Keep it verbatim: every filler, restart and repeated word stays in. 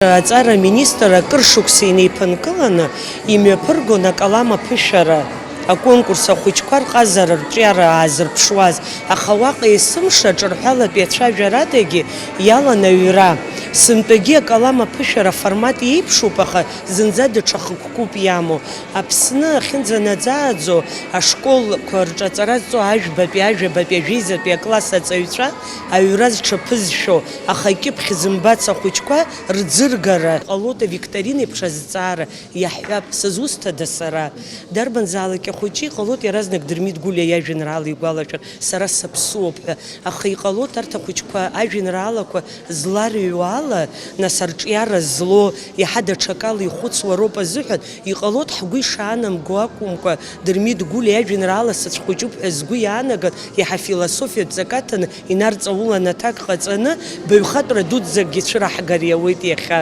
Аҵара аминистр акыр шықәса инеиԥынкыланы имҩаԥыргон акалам аԥышәара аконкурс ахәыҷқәа рҟазара рҿиара аазырԥшуаз, аха уаҟа есымша ҿырҳәалатәи ацәажәарадагьы иалан аҩра. Сынтәагьы акалам аԥышәара аформат иеиԥшуп, аха зынӡа даҽа хықәкуп иамоу. Аԥсны ахьынӡанаӡааӡо ашколқәа рҿы аҵара зҵо ажәбатәи, ажәабатәи, ажәеизатәи акласс аҵаҩцәа аҩра зҽаԥызшәо, аха акьыԥхь зымбац ахәыҷқәа рӡыргара. Ҟалоит авикторина еиԥш азҵаара, иаҳҳәап, сызусҭада сара? Дарбанзаалак ахәыҷы иҟалоит иаразнак Дырмит Гәлиа иажәеинраала игәалашәар, сара саԥсуоуп ҳәа. Аха иҟалоит арҭ ахәыҷқәа ажәеинраалақәа зларыҩуа ала, нас арҿиара злоу, иаҳа даҽакала ихәыцуа роуп азыҳәан, иҟалоит ҳгәы ишаанамго акәымкәа, Дырмит Гәлиа иажәеинраала сацәхәыҷуп ҳәа згәы иаанаган, иаҳа философиатә ҵак аҭаны, инарҵаулан аҭак ҟаҵаны, баҩхатәра дуӡӡакгьы цәыраҳгар иауеит иахьа.